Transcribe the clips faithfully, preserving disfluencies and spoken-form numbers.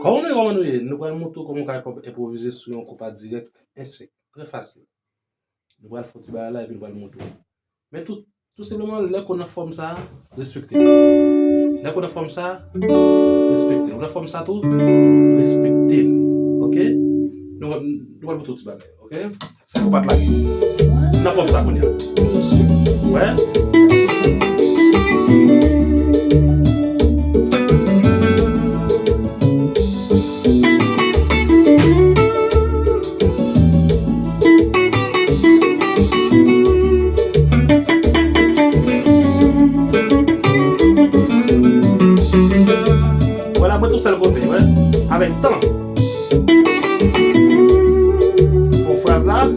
Kòman nou ye, kòman nou ye? Nou pral montre w kòman w ka enpo-, enpwovize sou yon konpa dirèk, en senk. Trè fasil. Nou pral fè yon ti bagay la epi nou pral montre w. Men tou, tou senpleman, lè k ou nan fòm sa a, respekte m. Lè k ou nan fòm sa a, respekte m. Ou nan fòm sa a tou, respekte m. Oke? Nou, nou pral montre w ti bagay. Oke? Sa konpa t la. Nan fòm sa kounye a. Wè? Vwala, mwen tou sèl kote, wè. Avèk tan. Fè yon fraz la. Fè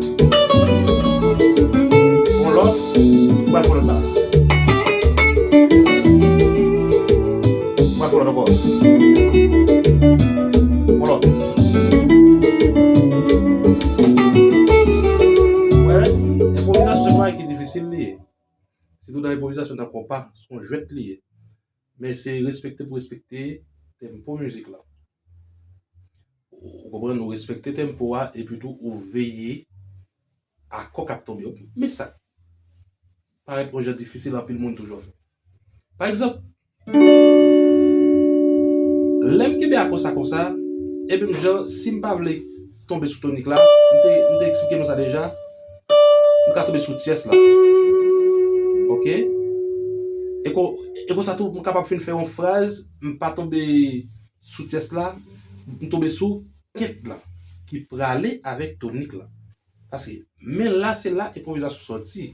yon lòt. Ou pral fè yon lòt la. Ou pral fè yon lòt ankò. Yon lòt. Wè, enpwovizasyon se yon bagay ki difisil li ye. Sitou nan enpwovizasyon, nan konpa, se yon jwèt li ye. Men se respekte pou respekte tempo mizik la. Ou konprann, ou respekte tempo a, epi tou ou veye akò k ap tonbe yo. Men sa parèt yon jan difisil, anpil moun toujou fè. Pa egzanp, lè m kenbe akò sa konsa, e menm jan, si m pa vle tonbe sou tonik la, m te, m te eksplike nou sa deja, m ka tonbe sou tyès la. Oke? E kon, e konsa tou, m kapab fin fè yon fraz, m pa tonbe sou tyès la, m tonbe sou kent la, ki prale avèk tonik la. Paske men la, se la enpwovizasyon sòti.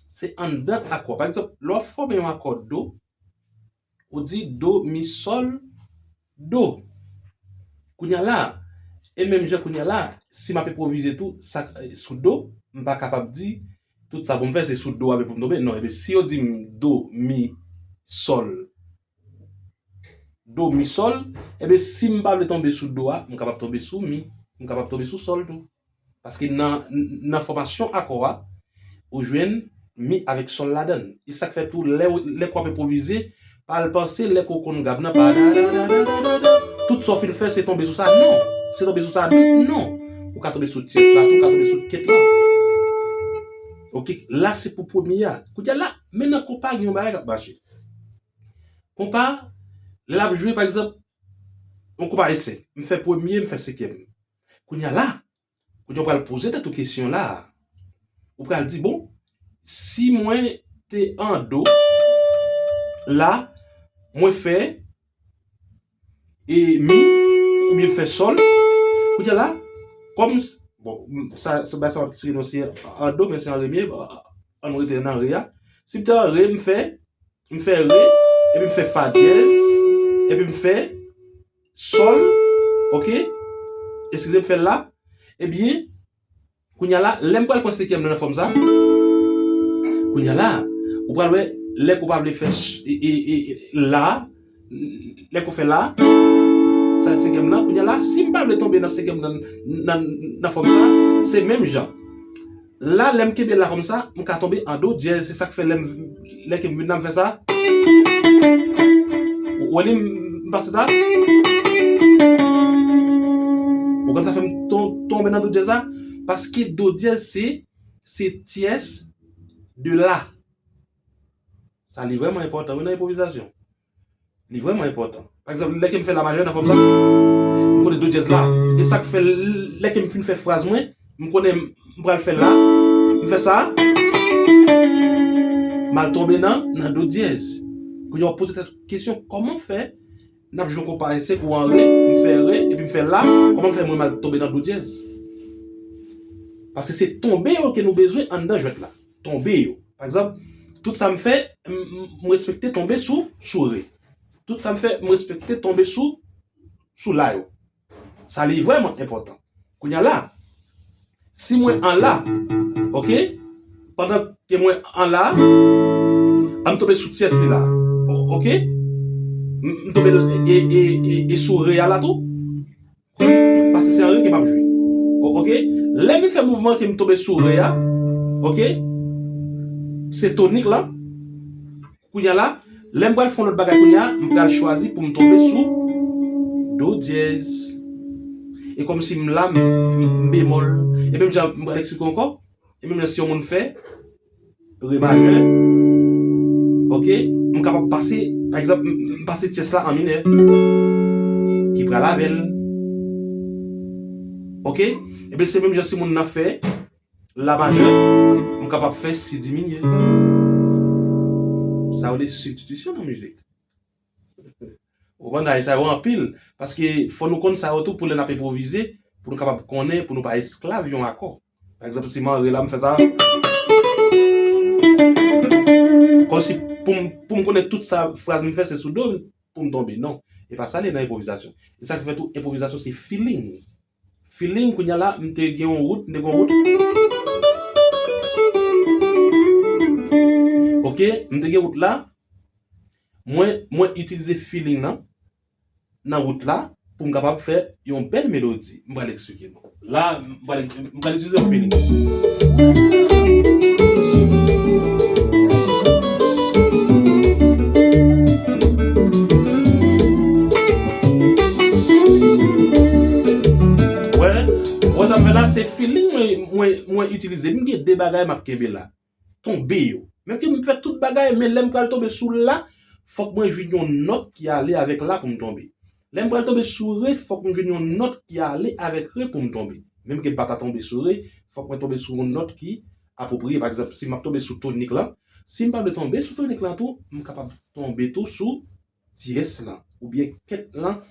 Se anndan akò. Pa egzanp, lè w ap fòme yon akò do, ou di do, mi, sòl, do. Kounye a la, e menm jan kounye a la, si m ap enpwovize tou, sa, sou do, m pa kapab di, tout sa pou m fè, se sou do a pou m tonbe. Non, ebyen, si yo di m do, mi, sòl, do, mi, sòl, ebyen, si m pa vle tonbe sou do a, m kapab tonbe sou mi, m kapab tonbe sou sòl tou. Paske nan, nan fòmasyon akò a, ou jwenn mi avèk sòl ladan l. E sa k fè tou, lè, lè w ap enpwovize, pa al panse lè ke w konn gab nan, pa da, da, da, da, da, da, da, tout sa w fin fè, se tonbe sou sa, non. Se tonbe sou sa, non. Ou ka tonbe sou tyès la, tou, ou ka tonbe sou kent la. Oke, la se pou premye a. Kounye a la, men nan konpa gen yon bagay k ap mache. Konpa, lè l ap jwe, pa egzanp, yon konpa e senk. M fè premye, m fè senkyèm. Kounye a la, kounye a w pral poze tèt ou kesyon la. Ou pral di, bon, si mwen te an do, la, mwen fè, e mi, oubyen m fè sòl, kounye a la, kòm, bon, sa, sa, sa m ap eksplike nou se an do, men se an re m ye, bon, ann rete nan re a. Si m te an re, m fè, m fè re, epi m fè fa dyèz, epi m fè sòl, oke? Eskize, m fè la. Ebyen, kounye a la, lè m pral pran senkyèm nan nan fòm sa, kounye a la, ou pral wè, lè ke w pa vle fè ch-, e, e, e, e, la, lè ke w fè la, sa senkyèm nan, kounye a la, si m pa vle tonbe nan senkyèm nan, nan, nan fòm sa, se menm jan. La, lè m kenbe la kòmsa, m ka tonbe an do dyèz. Se sa k fè lè m, lè ke m vin la, m fè sa. Ou wè li, m, m pase sa. Ou konn sa fè m ton-, tonbe nan do dyèz la? Paske do dyèz se, se tyès de la. Sa li vrèman enpòtan, wi, nan enpwovizasyon. Li vrèman enpòtan. Pa egzanp, lè ke m fè la majè nan fòm sa, m konnen do dyèz la. E sa k fè, lè ke m fin fè fraz mwen, m konnen m pral fè la, m fè sa, m al tonbe nan, nan do dyèz. Kounye a w poze tèt ou kesyon, kòman fè n ap jwe yon konpa e senk ou an re, m fè re, epi m fè la, kòman fè mwen m al tonbe nan do dyèz? Paske se tonbe yo ke nou bezwen anndan jwèt la. Tonbe yo. Pa egzanp, tout sa m fè, m, m, m respekte tonbe sou, sou re. Tout sa m fè, m respekte tonbe sou, sou la yo. Sa li vrèman enpòtan. Kounye a la, si mwen an la, oke, pandan ke mwen an la, an m tonbe sou tyès li la, o-, oke, m, m tonbe e, e, e, e sou re a la tou, paske se an re ke m ap jwe. O-, oke, lè m fè mouvman ke m tonbe sou re a, oke, se tonik la, kounye a la, lè m pral fè yon lòt bagay kounye a, m pral chwazi pou m tonbe sou, do dyèz. E kòmsi m la, m, m bemòl. E menm jan, m pral eksplike ankò. E menm jan si yon moun fè re majè, oke, m kapab pase, pa egzanp, m, m pase tyès la an minè, ki pral avè l. Oke? Ebyen, se menm jan si moun nan fè la majè, m kapab fè si diminye. Sa yo rele sibstitisyon nan mizik. Ou konprann, sa yo anpil. Paske fò nou konn sa yo tou pou lè n ap enpwovize, pou nou kapab konnen, pou nou pa esklav yon akò. Pa egzanp, si m anre la, m fè sa. Kòmsi pou m, pou m konnen tout sa fraz m fè, se sou do pou m tonbe. Non. E pa sa l ye nan enpwovizasyon. E sa k fè tou, enpwovizasyon se feeling. Feeling, kounye a la, m te gen yon wout, m te gen yon wout. Oke, m te gen wout la. Mwen, mwen itilize feeling nan, nan wout la, pou m kapab fè yon bèl melodi. M pral eksplike nou. La, m pral, m pral itilize yon feeling. Wè, wè sa m fè la, se feeling mwen, mwen, mwen itilize. M gen de bagay m ap kenbe la. Tonbe yo. Menm ke m fè tout bagay, men lè m pral tonbe sou la, fòk mwen jwenn yon nòt ki ale avèk la pou m tonbe. Lè m pral tonbe sou re, fòk mwen jwenn yon nòt ki ale avèk re pou m tonbe. Menm ke m pa ta tonbe sou re, fòk mwen tonbe sou yon nòt ki apwopriye. Pa egzanp, si m ap tonbe sou tonik la, si m pa vle tonbe sou tonik la tou, m kapab tonbe tou sou dyès lan, oubyen kent lan.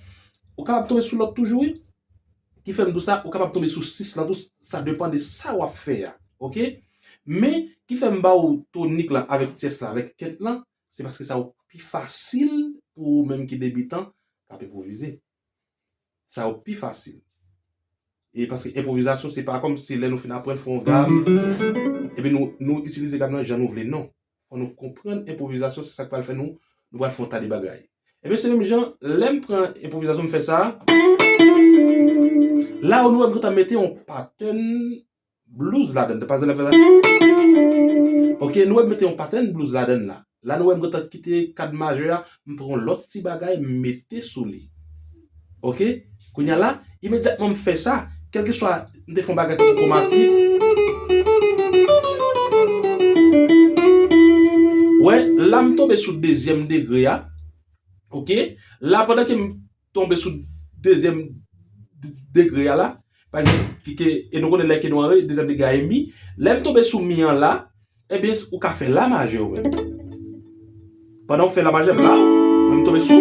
Ou kapab tonbe sou lòt toujou, wi. Ki fè m di w sa, ou kapab tonbe sou sis lan tou, sa depann de sa w ap fè a. Oke? Men, ki fè m ba w tonik lan avèk tyès lan, avèk kent lan, se paske sa yo pi fasil pou ou menm ki debitan k ap enpwovize. Sa yo pi fasil. E paske enpwovizasyon, se pa kòmsi lè nou fin aprann fè yon gam, epi nou, nou itilize gam nan jan nou vle, non. Fò nou konprann enpwovizasyon, se sa k pral fè nou, nou pral fè yon ta de bagay. Ebyen, se menm jan, lè m pran enpwovizasyon, m fè sa. La, nou wè m gentan mete yon patèn blues ladann. Pa egzanp, lè m fè sa. Oke, nou wè m mete yon patèn blues ladann la. La, nou wè m gentan kite kad majè a, m pran yon lòt ti bagay, m mete sou li. Oke? Kounye a la, imedyatman m fè sa, kèlkeswa m te fè yon bagay tankou kwomatik. Wè, la m tonbe sou dezyèm degre a. Oke? La, pandan ke m tonbe sou dezyèm de-, degre a la, pa egzanp, ki, ke, e nou konnen lè ke nou an re, dezyèm degre a e mi. Lè m tonbe sou mi an la, ebyen, ou ka fè la majè ou menm. Pandan w fè la majè, la, mwen m tonbe sou,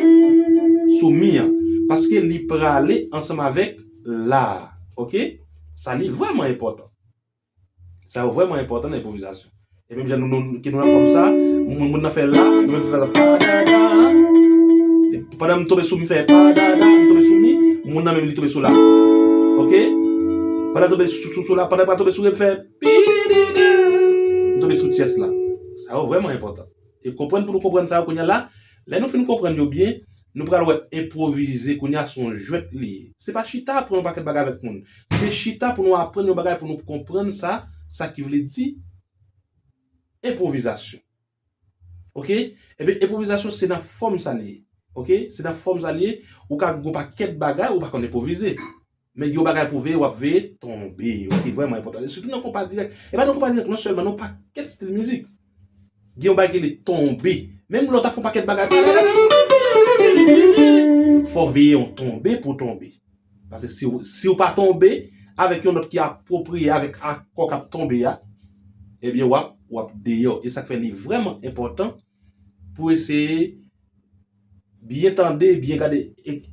sou mi an. Paske li prale ansanm avèk la a. Oke? Sa li vrèman enpòtan. Sa yo vrèman enpòtan nan enpwovizasyon. E menm jan nou, nou, ke nou nan fòm sa, moun, moun nan fè la, nou menm fè la, pa, da, da. E pandan m tonbe sou, m fè pa, da, da, m tonbe sou mi, moun nan menm li tonbe sou la. Oke? Pandan tonbe sou, sou, sou la, pandan pral tonbe sou re, m fè pi, di, di. M tonbe sou tyès la. Sa yo vrèman enpòtan. E konprann pou nou konprann sa yo kounye a la. Lè nou fin konprann yo byen, nou pral wè enpwovize kounye a se yon jwèt li ye. Se pa chita aprann yon pakèt bagay avèk moun. Se chita pou nou aprann yon bagay pou nou konprann sa, sa ki vle di enpwovizasyon. Oke? Ebyen, enpwovizasyon se nan fòm sa li ye. Oke? Se nan fòm sa li ye. Ou ka gen yon pakèt bagay, ou pa konn enpwovize. Men gen yon bagay pou w veye, w ap veye tonbe yo, ki vrèman enpòtan. E sitou nan konpa dirèk. E pa nan konpa dirèk, non sèlman, nan yon pakèt estil mizik. Gen yon bagay ki rele tonbe. Menm lè w ta fè yon pakèt bagay, fò w veye yon tonbe pou w tonbe. Paske si w, si w pa tonbe avèk yon nòt ki apwopriye avèk akò k ap tonbe a, ebyen, w ap, w ap deyò. E sa k fè li vrèman enpòtan pou eseye byen tande, byen gade ek-,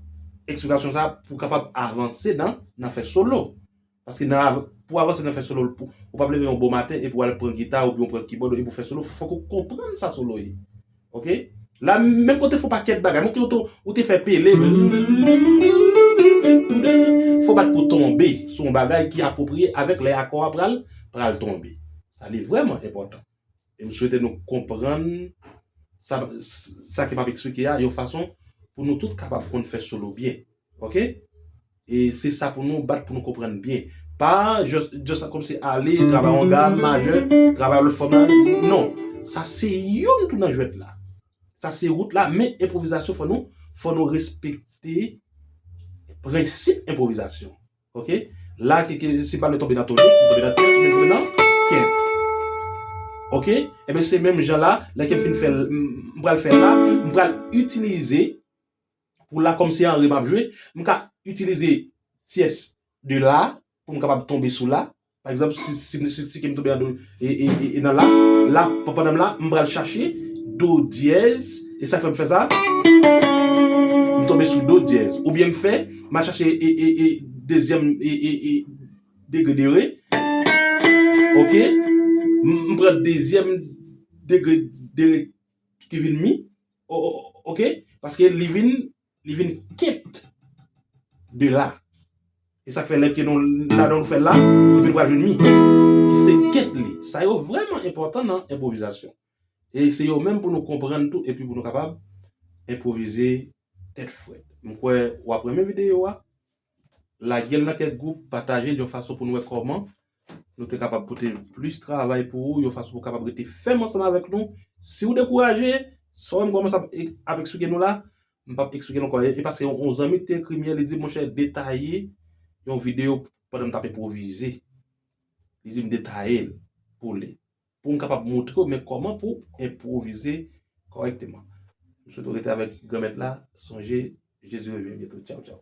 eksplikasyon sa a pou w kapab avanse nan, nan fè solo. Paske nan av-, pou w avanse nan fè solo, pou, ou p ap leve yon bon maten epi w al pran gita oubyen w pran kibòd epi w fè solo, fòk ou konprann sa solo ye. Oke? La, menm kote fè yon pakèt bagay, menm ke ou te, ou te fè pele, fò w bat pou tonbe sou yon bagay ki apwopriye avèk lè akò a pral, pral tonbe. Sa li vrèman enpòtan. E m swete nou konprann sa, sa ke m ap eksplike a, yon fason pou nou tout kapab konn fè solo byen. Oke? E se sa pou nou bat pou nou konprann byen. Pa just, just kòmsi ale, travay yon gam majè, travay lòt fòm la. Non. Sa se youn tou nan jwèt la. Sa se wout la, men enpwovizasyon fò nou, fò nou respekte prensip enpwovizasyon. Oke? La, ki, ki, si m pa vle tonbe nan tonik, m tonbe nan tyès, oubyen m tonbe nan kent. Oke? Ebyen, se menm jan la, lè ke m fin fè l, m, m pral fè l la, m pral itilize, pou la, kòm se an re m ap jwe, m ka itilize tyès de la pou m kapab tonbe sou la. Pa egzanp, si, si, si, si ke m tonbe an do, e, e, e, e nan la, la, pa- pandan m la, m pral chache do dyèz, e sa fè m fè sa, m tonbe sou do dyèz. Oubyen m fè, m al chache, e, e, e, dezyèm, e, e, e, degre de re. Oke? M, m pran dezyèm degre de re ki vin mi. O- o- Oke? Paske li vin, li vin kent de la. E sa k fè lè ke nou, la nou fè la, epi nou pral jwenn mi, ki se kent li. Sa yo vrèman enpòtan nan enpwovizasyon. E se yo menm pou nou konprann tou, epi pou nou kapab enpwovize tèt frèt. M kwè w ap renmen videyo a. Lage l nan kèk gwoup, pataje l yon fason pou nou wè kòman nou te kapab pote plis travay pou ou, yon fason pou w kapab rete fèm ansanm avèk nou. Si w dekouraje, sa w wè m kòmanse ap, ap eksplike nou la, m p ap eksplike l ankò. E, e paske yon, yon zanmi te ekri m yè, li di, monchè, detaye yon videyo pandan m t ap enpwovize. Li di m detaye l pou li. Pou m kapab montre w, men kòman pou enpwovize kòrèkteman. M swete w rete avèk Granmèt la. Sonje, Jezi revyen byento. Tchaw, tchaw.